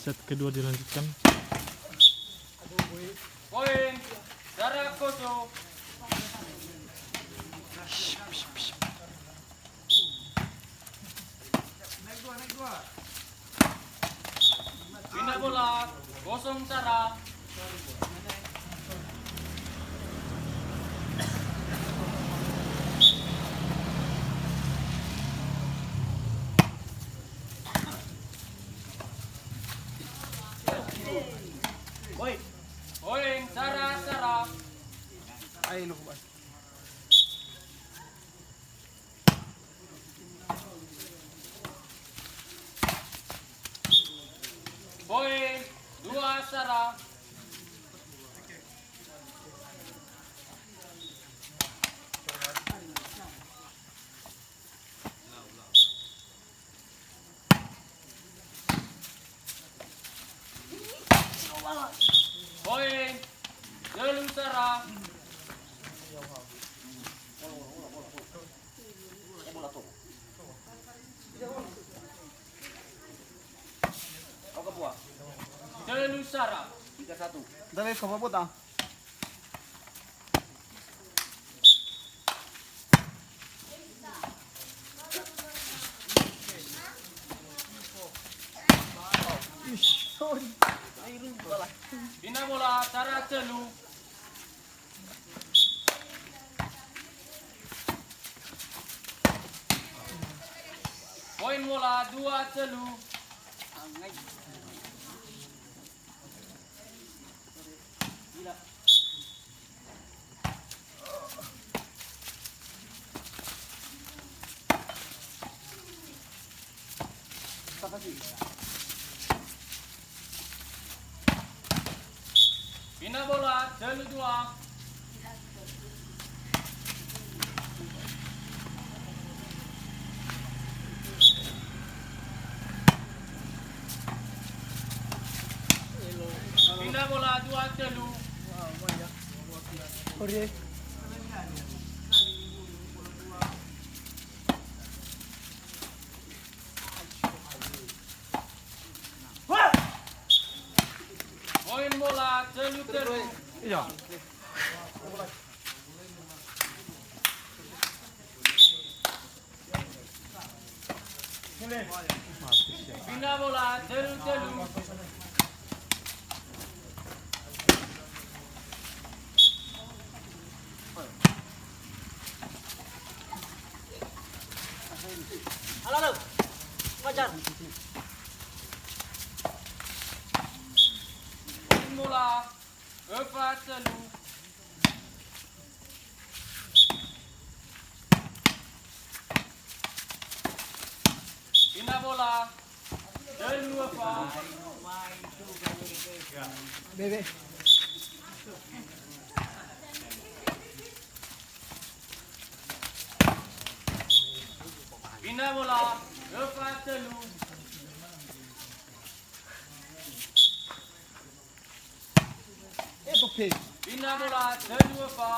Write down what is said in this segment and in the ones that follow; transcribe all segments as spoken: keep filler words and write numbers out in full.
Set kedua dilanjutkan. Poin, Zara kosong. Pindah bola, kosong Zara. Poin, Zara, Zara. Poin, dua Zara. Poin, telu Zara. Telu Zara. Tiga satu. Nda weka pabota. Pindah bola, Zara telu. Poin bola, dua telu. Pindah bola, telu dua. Pindah bola, dua telu. Poin bola, telu telu. Iya. Pindah bola, telu telu. Halo, halo. Fajar. Bola, öfa telu. Pindah bola. Telu öfa. Bebe. Pindah bola, öfa telu. Eh, oke. Pindah bola, telu öfa.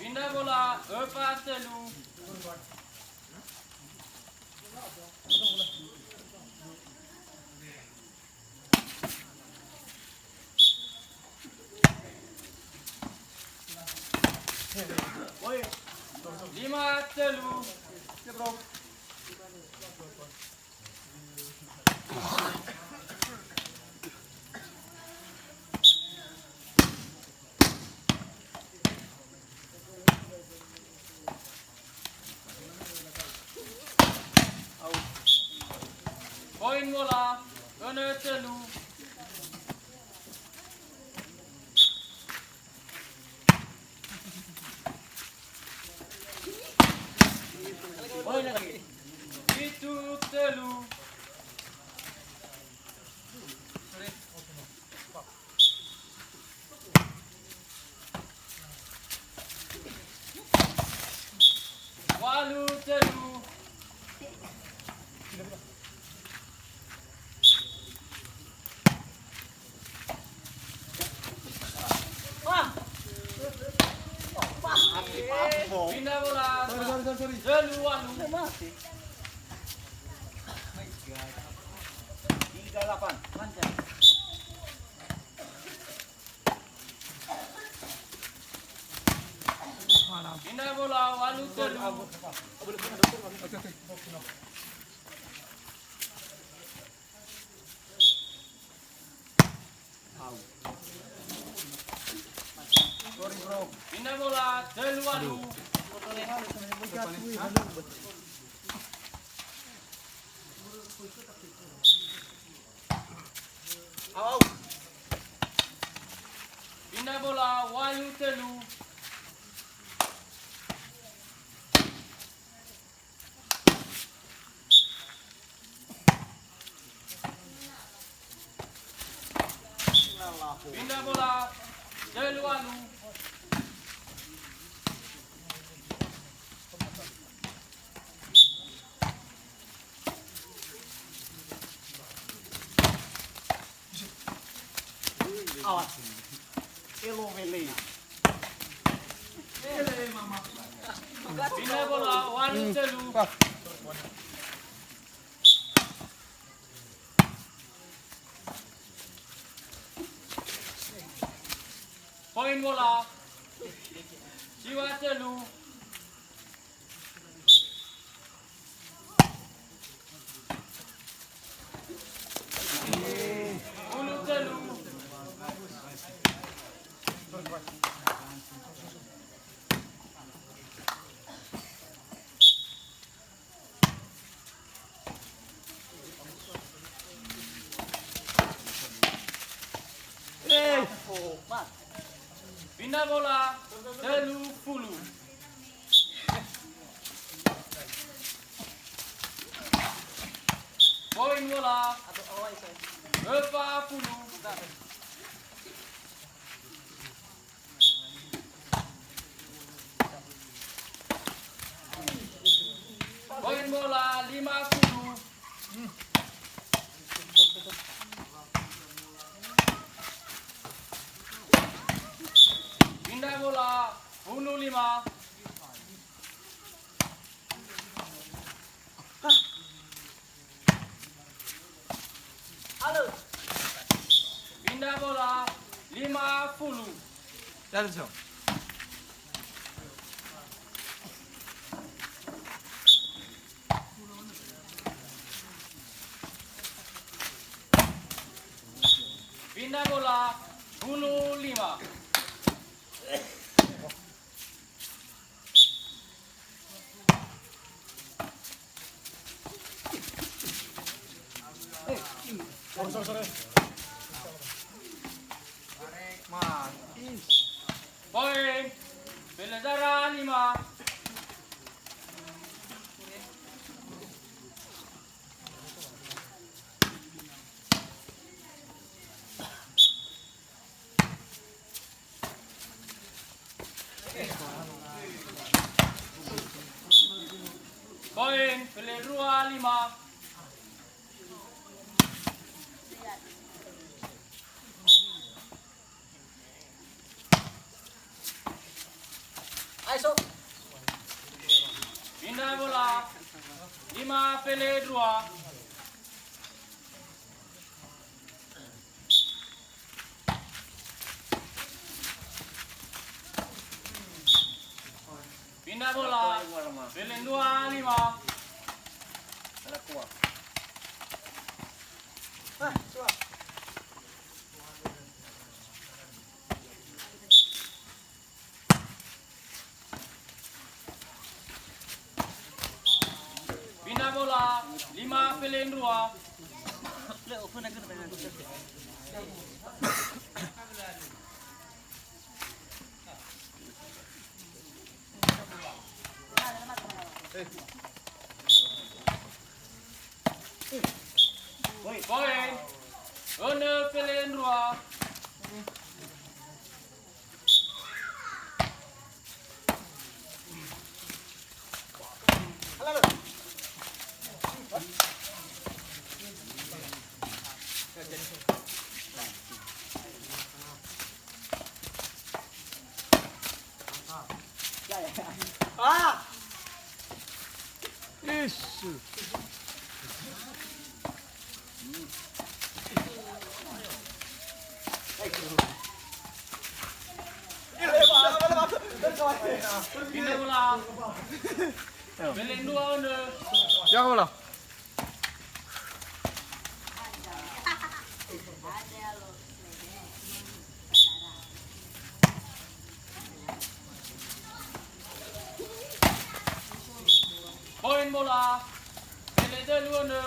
Pindah bola, öfa telu. Lima telu. Poin bola, önö telu. Poin lagi. Pindah bola. Sorry, sorry, sorry, sorry. Telu walu. Tiga delapan. Pindah bola, walu telu. Sorry, bro. Pindah bola, telu walu. Au, au. Pindah bola, walu telu. Pindah bola, telu walu. Awas. Elo wele. Pindah bola, walu telu. Poin bola. Siwa telu. Ulu telu. Pindah bola, telu puluh. Poin bola, empat puluh. Poin bola, lima puluh. Pindah bola, puluh lima. Pindah bola, lima puluh. Pindah bola, puluh lima. Poin. Pele Zara lima. Poin, Pele Rua lima. Aiso. Pindah bola. Lima Pele Rua. Pindah bola. Pele Rua lima. Pindah bola, lima Pele Rua. Poin. Enam Pele Rua. Pindah bola. Pele dua, ono. Ya, bola. Poin bola. Pele dua, ono.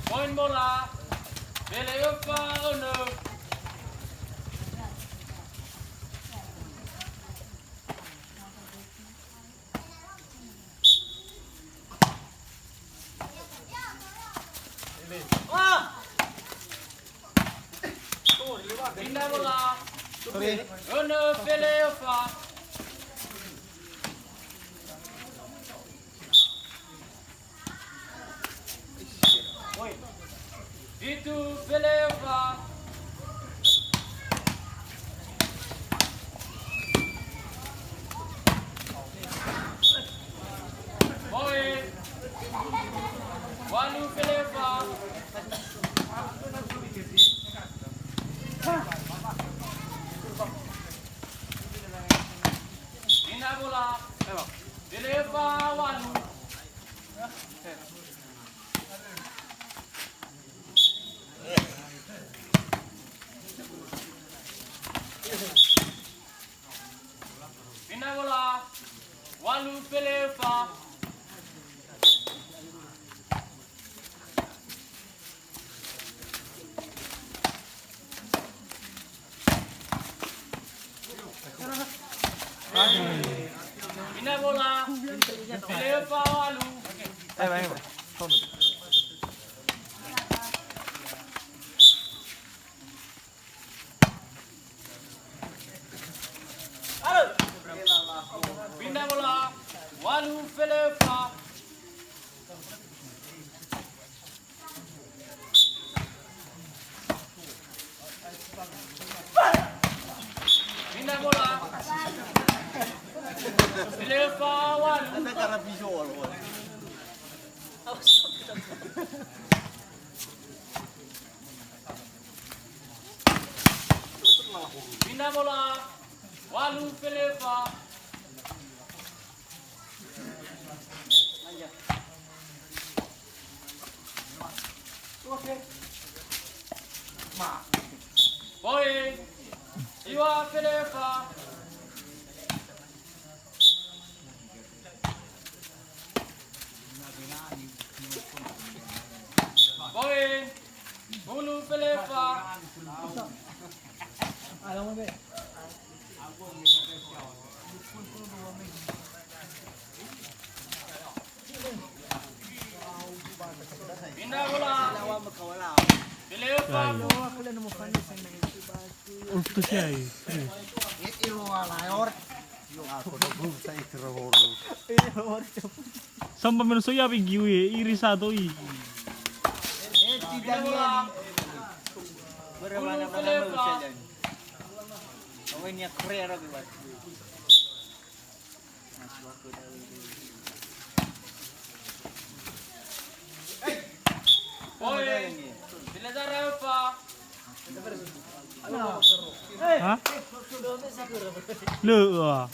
Poin bola. Pele öfa, ono. Pindah bola. Ono, pele öfa. Fitu, pele öfa. Poin. Walu, pele öfa. Pindah bola. Pele öfa, walu. Pindah bola. Walu, pele öfa. Pindah bola. Pele öfa, walu. Pindah bola. Walu, pele öfa. Pindah bola. Pele öfa, walu. Pindah bola. Walu, pele öfa. Poin. Siwa, pele öfa. Poin. Hulu, pele öfa. Pindah bola. Pele öfa. Untuk si ai. Samba meno so ia bigi ue, iri sato i. Pindah bola. Hulu, pele öfa. Poin. Pele dua, öfa. Ha? Lö, ah.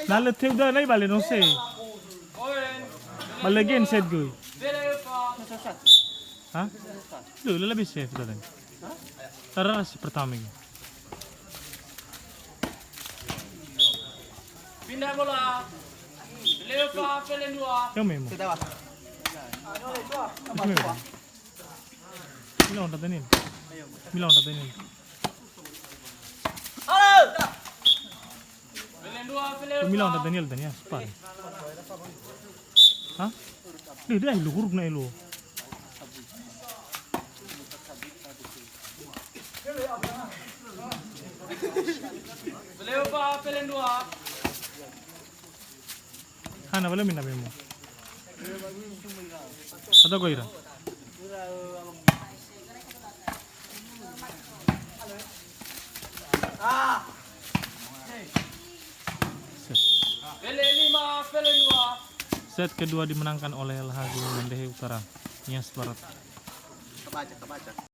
Na lö teu da nai bale no se. Poin. Bale genset göi. Pele öfa. Ha? Lö, lö lebih safe tadi. Tara si pertama ini. Pindah bola. Pele öfa, pele dua. Yang memang. Itu memang. Mila onda Daniel. Mila onda Daniel. Pele dua, pele öfa. Mila onda Daniel, Daniel, separ. Ha? Deh, deh, lu huruf na elo. Pele öfa, pele dua. Hana bale mina bemo. Ada goira. Pele lima, pele dua. Set kedua dimenangkan oleh Lahazu Mendehe Utara. Nias Barat. Kebaca, kebaca.